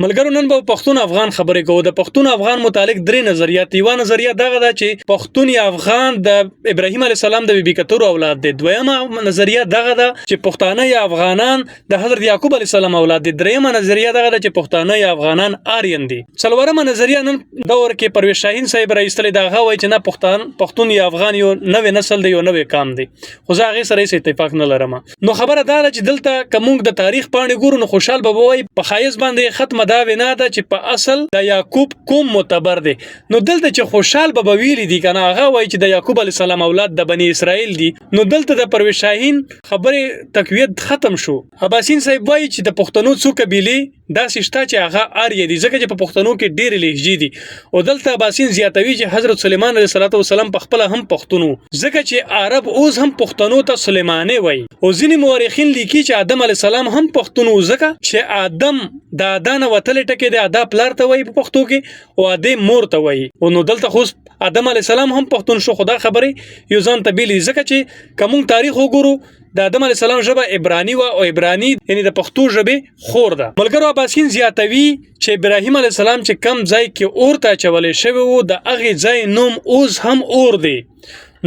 ملګرو، نن به پښتون افغان خبرې کوو. د پښتون افغان متعلق درې نظریات. یو نظریه دغه ده چې پښتون یا افغان د ابراهیم علی السلام د بیبي کتورو اولاد دی. دویمه نظریه دغه ده چې پښتانه یا افغانان د حضرت یعقوب علی السلام اولاد دي. دریمه نظریه دغه ده چې پښتانه یا افغانان آرین دي. څلورمه نظریه نن دور کې پرویز شاهین صاحب راایستلې ده. هغه وایي چې نه، پښتون یا افغان یو نوې نسل دی، یو نوې قام دی، خو زه هغې سره هېڅ اتفاق نه لرم. نو خبره دا ده چې دلته که موږ د تاریخ پاڼې ګورو، نو خوشحال بابا وایي په ښایست باندې ختمه دا وینا ده چې په اصل د یعقوب کوم معتبر دی. نو دلته چې خوشحال بابا ویلي دي کنه، هغه وایي چې د یعقوب علیه السلام اولاد د بني اسرائیل دي، نو دلته د پرویز شاهین خبرې تقویت ختم شو. اباسین صاحب وایي چې د پښتنو څو قبیلې داسې شته چې هغه آریه دي، ځکه چې په پښتنو کې ډېرې لهجې دي. او دلته اباسین زیاتوي چې حضرت سلیمان علیه السلام په خپله هم پښتون وو، ځکه چې عرب اوس هم پښتنو ته سلیمانې وایي. او ځینې مورخین لیکي چې آدم علیه السلام هم پښتون وو، ځکه چې آدم د ادا نه وتلی ټکی دی. ادا پلار ته وایي په پښتو کې او ادې مور ته وایي. او نو دلته خو آدم علیه السلام هم پښتون شو، خو دا خبرې یو ځان ته بېلې دي، ځکه چې که موږ تاریخ وګورو، د آدم علیه السلام ژبه عبراني وه او عبراني یعنی د پښتو ژبې خور ده. ملګرو، اباسین زیاتوي چې ابراهیم علیه السلام چې کم ځای کې اور ته اچولی شوی وو، د هغې ځای نوم اوس هم اور دی.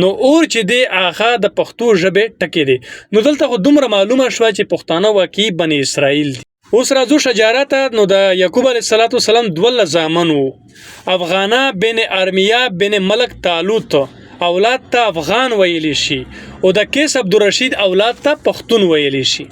نو اور چې دی، هغه د پښتو ژبې ټکی دی. نو دلته خو دومره معلومه شوه چې پښتانه واقعي بني اسرائیل دي. اوس راځو شجاره ته. نو د یعقوب علیه السلام 12 زامن وو. افغانا بن ارمیا بن ملک طالوت اولاد ته افغان ویلی شي او د کیس عبدالرشید اولاد ته پښتون ویلی شي.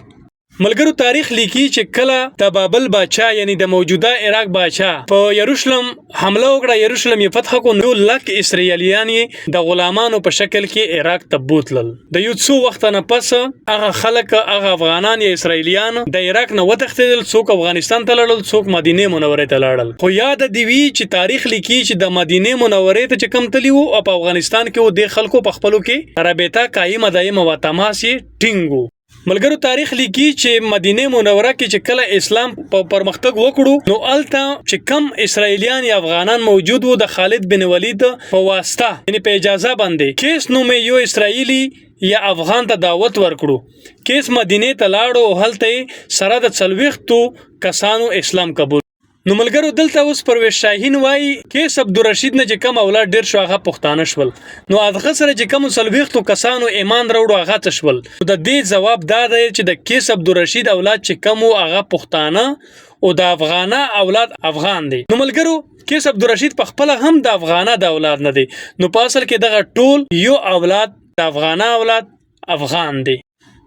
ملګرو، تاریخ لیکي چې کله د بابل باچا، یعنی د موجوده عراق باچا، په یروشلم حمله وکړه، یروشلم یې فتح کو، نو لک اسرائیلیان یې د غلامانو په شکل کې عراق ته بوتلل. د یو څو وخت نه پس هغه خلک، هغه افغانان یا اسرائیلیان د عراق نه وتښتېدل. څوک افغانستان ته لاړل، څوک مدینه منورې ته لاړل. خو یاد دی وي چې تاریخ لیکي چې د مدینه منورې ته چې کم تللی وو او په افغانستان کې وو، د خلکو په خپلو کې رابطه قایمه دایمه وه، تماس یې ټینګ وو. ملګرو، تاریخ لیکي چې مدینه منوره کې چې کله اسلام په پرمختګ وکړو، نو الته چې کم اسرائیلیان یا افغانان موجود وو، د خالد بن ولید په واسطه، یعنی په اجازه باندې، کیس نومې یو اسرائیلی یا افغان ته دعوت ورکړو. کیس مدینه ته لاړو او هلته سره د 40 کسانو اسلام قبول. نو ملګرو، دلته اوس پرویز شاهین وایي کیس عبدالرشید نه چې کم اولاد ډیر شو، هغه پښتانه شول. نو هغه سره چې کم 40 کسانو ایمان راوړو، هغه څه شول؟ د دې ځواب دا دی چې د کیس عبدالرشید اولاد چې کم وو، هغه پښتانه او د افغانه اولاد افغان دی. نو ملګرو، کیس عبدالرشید په خپله هم د افغانه د اولاد نه دی. نو په اصل کې دغه ټول یو اولاد، د افغانه اولاد افغان دی.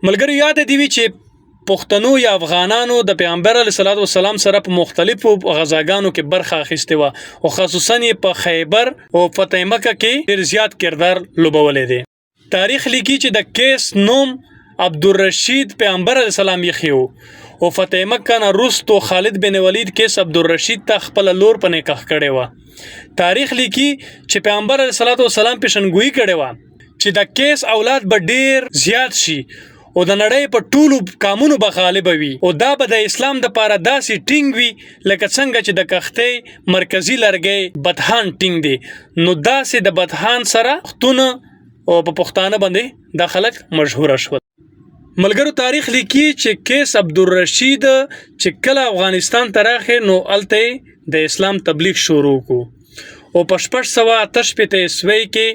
ملګرو، یاد دی وي چې پښتنو یا افغانانو د پیغمبر علیه الصلاة والسلام سره په مختلفو غزاګانو کې برخه اخیستې وه او خصوصا یې په خیبر او فتح مکه کې ډیر زیات کردار لوبولی دی. تاریخ لیکي چې د کیس نوم عبدالرشید پیغمبر علیه السلام ایښی وو او فتح مکه نه وروسته خالد بن ولید کیس عبدالرشید ته خپله لور په نکاح کړې وه. تاریخ لیکي چې پیغمبر علیه الصلاة والسلام پیشنګویي کړې وه چې د کیس اولاد به ډیر زیات شي او د نړۍ په ټولو قامونو به غالب وي او دا به د اسلام د پاره داسې ټینګ وي لکه څنګه چې د کښتۍ مرکزی لرګی بتهان ټینګ دی. نو داسې د بتهان سره پښتون او په پښتانه باندې دا خلک مشهور شول. ملګرو، تاریخ لیکي چې کیس عبدالرشید چې کله افغانستان ته راغی، نو هلته د اسلام تبلیغ شروع کو او په 668 عیسوي کې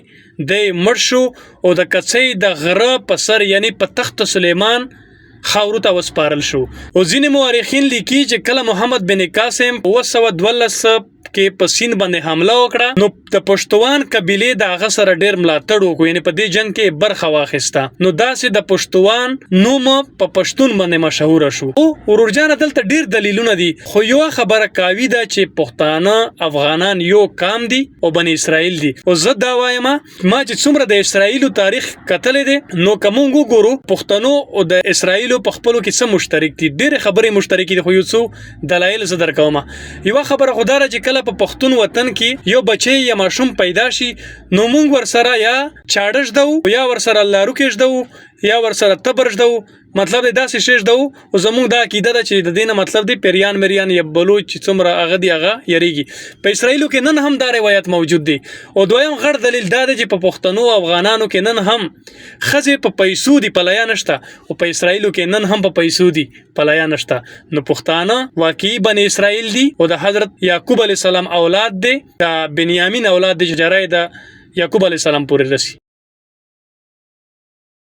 دی مړ شو او د کڅۍ د غره په سر، یعنی په تخت سلیمان، خاورو ته وسپارل شو. او ځینې مورخین لیکي چې کله محمد بن قاسم 712 کې په سین باندې حمله وکړه، نو د پښتوان قبیلې د هغه سره ډیر ملاتړ وکړو، یعنی په دې جنگ کې برخه واخیسته. نو داسې د پښتوان نوم په پښتون باندې مشهور شو. او ورور جان، دلته ډیر دلیلونه دي، خو یو خبره کاوی ده چې پښتانه افغانان یو قام دي او بنی اسرائیل دي. او زه دا وایم، ما چې څومره د اسرائیلو تاریخ کتلی دی، نو که مونږ وګورو پښتنو او د اسرائیلو په خپلو کې څه مشترک دي، ډېرې خبرې مشترکې دي، خو یو څو دلایل زه درکوم. یوه خبره خو دا ده چې کله په پښتون وطن کې یو بچی یا ماشوم پیدا شي، نو مونږ ورسره یا چاړه ږدو، یا ورسره لاروکی ږدو، یا ورسره تبر ږدو، مطلب دی داسې شی ږدو. او زموږ دا عقیده ده چې د دې نه مطلب دی پیریان مریان یا بلوچ چې څومره هغه دی هغه یریږي. په اسرائیلو کې نن هم دا روایت موجود دی. او دویم غټ دلیل دا دی چې په پښتنو افغانانو کې نن هم ښځې په پیسو دي، پلیا نشته، او په اسرائیلو کې نن هم په پیسو دي، پلیا نشته. نو پښتانه واقعي بنی اسرائیل دي او د حضرت یعقوب علی السلام اولاد دی، د بنیامین اولاد دی چې جرای د یعقوب علی السلام پورې رسی.